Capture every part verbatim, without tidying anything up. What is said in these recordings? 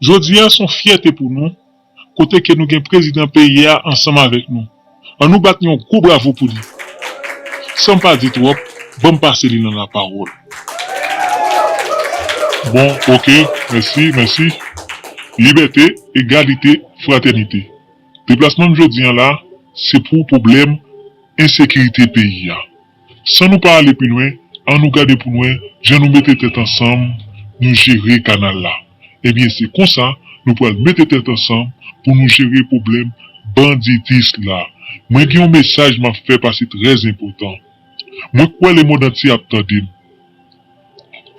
Jodi a se yon fyète pou nou, kote ke nou gen prezidan peyi a ansanm avèk nou. Ann nou bat yon gwo bravo pou li. San m pa di twòp, ban m pase li nan lapawòl. Bon, oke, mèsi, mèsi. Libète, egalite, fratènite. Deplasman m jodi an la, se pou pwoblèm ensekirite peyi a. San nou pa ale pi lwen, ann nou gade pou n wè jan nou mete tèt ansanm, nou jere kanal la. Ebyen, se konsa nou pral mete tèt ansanm pou nou jere pwoblèm banditis la. Mwen gen yon mesaj m ap fè pase trè enpòtan. Mwen kwè lemonn antye ap tande m.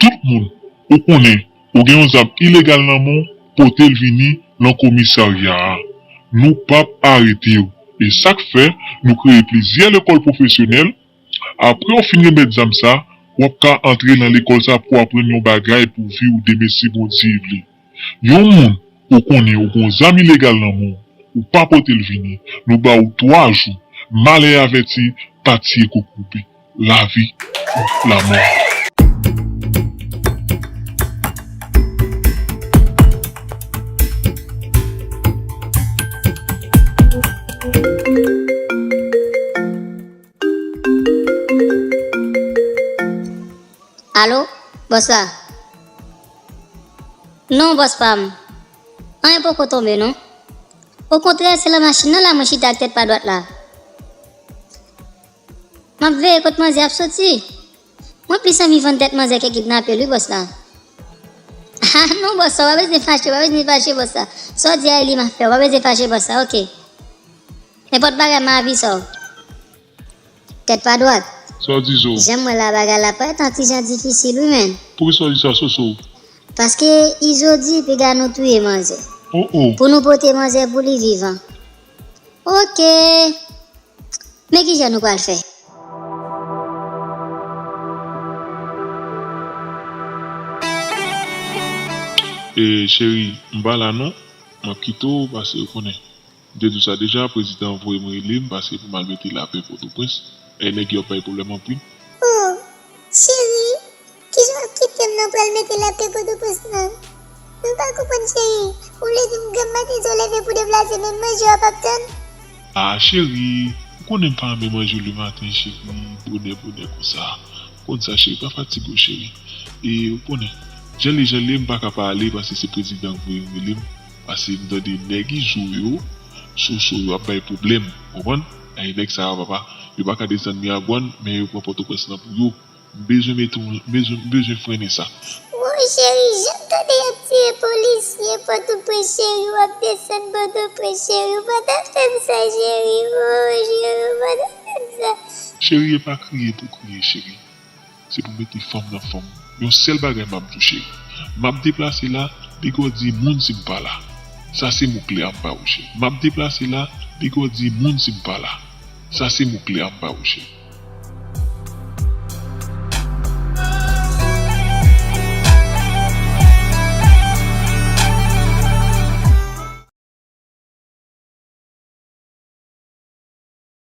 Tout moun ou konnen ou gen yon zam ilegal nan men w, pote l vini nan komisarya a. Nou p ap arete w. E sa k fè nou kreye plizyè lekòl pwofesyonèl. Apre w fin remèt zam sa, w ap ka antre nan lekòl sa pou w aprann yon bagay pou vi w demen si Bondye vle. Yon moun ou konnen ou gen yon zam ilegal nan men w, ou pa pote l vini, nou ba w twa jou, malè avèti, pa tiye kòk koupe. Lavi ou lamò. Alo, bòs la? Non, bòs pa m. Anyen poko tonbe, non. Okontrè, se nan machin nan la mwen chita ak tèt pa dwat la. M ap veye kot manzè ap soti. Mwen plis anvi vann tèt manzè ke kidnape l, wi, bòs la. Ah, non, bòs la, w pa bezwen fache, w pa bezwen fache, bòs la. Sa w di a, e li m ap fè, w pa bezwen fache, bòs la, oke. Nenpòt bagay, m avisa w. Tèt pa dwat. Sa w di, Zo? Jan m wè la, bagay la parèt yon ti jan difisil, wi, menn. Poukisa w di sa, Soso? Paske Izo di piga nou touye manzè. Oh, oh. Pou nou pote manzè pou li vivan. Oke. Men kijan nou pral fè? E, cheri, m pa la non. M ap kite w pase, ou konnen. M te di w sa deja, prezidan voye m rele m pase pou m al mete lapè Pòtoprens. E nèg yo ap bay pwoblèm anpil. Oh, cheri, kijan w ap kite m nan pral mete lapè Pòtoprens nan? M pa konprann, cheri. Ou vle di m granm maten sa w leve pou deplase, menm manje w ap ap tann? Ah, cheri, ou konnen m pa renmen manje lematen, cheri, bonè, bonè konsa. Ou konn sa, cheri, pa fatige w, cheri. E ou konnen, jan l ye, jan l ye, m pa ka pa ale, pase se prezidan k voye m rele m. Pase m tande nèg Izo yo, Soso yo ap bay pwoblèm, konprann? E nèg sa yo, papa, yo pa ka desann Miragwàn, men yo pran Pòtoprens lan pou yo. M bezwen mete yon, m bezwen, m bezwen frennen sa. Woy, cheri, jan m tande y ap tiye polisye Pòtoprens, cheri, w ap desann Pòtoprens, cheri, ou pa ta fè m sa, cheri, woy, cheri, ou pa ta fè m sa. Cheri, e pa kriye pou kriye, cheri. Se pou mete fanm nan fanm. Yon sèl bagay m ap di w, cheri. M ap deplase la, bigòdi moun si m pa la. Sa se mo kle a m ba ou, cheri. M ap deplase la, bigòdi moun si m pa la. Sa se mo kle a m ba ou, cheri.